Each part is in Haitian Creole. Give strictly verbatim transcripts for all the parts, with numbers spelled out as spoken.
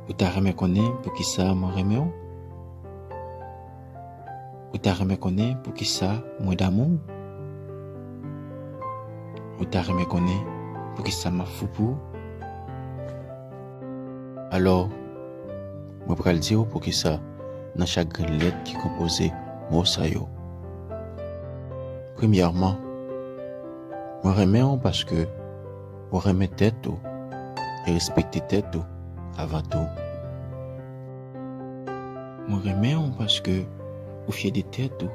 Ou ta renmen konnen poukisa mwen renmen w? Ou ta renmen konnen poukisa mwen damou w? Ou ta renmen konnen poukisa m ap fou pou w? Alò, mwen pral di w poukisa nan chak grenn lèt ki konpoze mo sa yo. Premyèman, mwen renmen w paske ou renmen tèt ou e respekte tèt ou avan tou. Mwen renmen w paske ou fyè de tèt ou,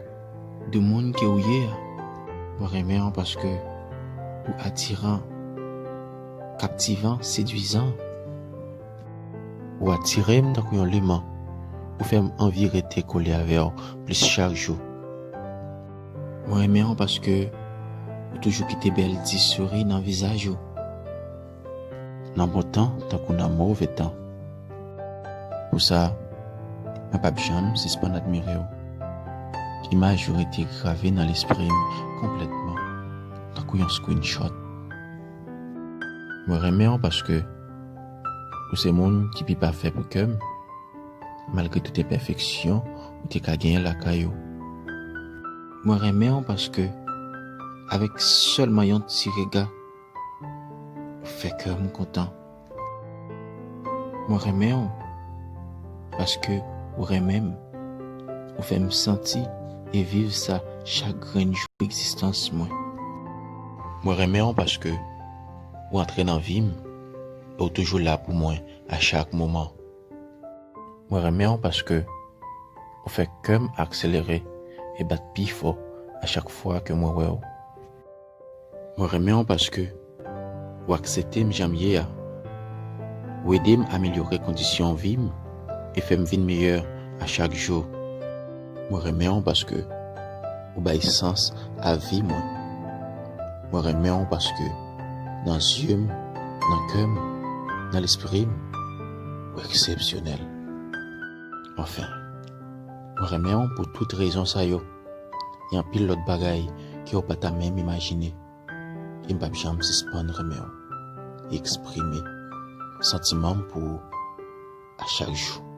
de moun ke ou ye a. Mwen renmen w paske ou atiran, kaptivan, sedwizan. Ou atire m tankou yon leman. Ou fè m anvi rete kole avè w plis chak jou. Mwen renmen w paske ou toujou kite bèl ti souri nan vizaj ou. Nan bon tan tankou nan move tan. Pou sa, mwen p ap janm sispann admire w. Imaj ou rete grave nan lespri m konplètman, tankou yon screenshot. Mwen renmen w paske ou se moun ki pi pafè pou kè m, malgre tout enpèfeksyon ou te ka genyen lakay ou. Mwen renmen w paske, avèk sèlman yon ti rega, ou fè kè m kontan. Mwen renmen w paske ou renmen m. Ou fè m santi e viv sa chak grenn jou egzistans mwen. Mwen renmen w paske ou antre nan vi m e ou toujou la pou mwen a chak moman. Mwen renmen w paske ou fè kè m akselere e bat pi fò a chak fwa ke mwen wè w. Mwen renmen w paske ou aksepte m jan m ye a. Ou ede m amelyore kondisyon vi m e fè m vin meyè a chak jou. Mwen renmen w paske ou bay sans a vi mwen. Mwen renmen w paske nan zye m, nan kè m, nan lespri m, ou eksepsyonèl. Anfen, mwen renmen w pou tout rezon sa yo. Gen anpil lòt bagay ke w pa ta menm imajine. E m p ap janm sispann renmen w e eksprime santiman m pou ou a chak jou.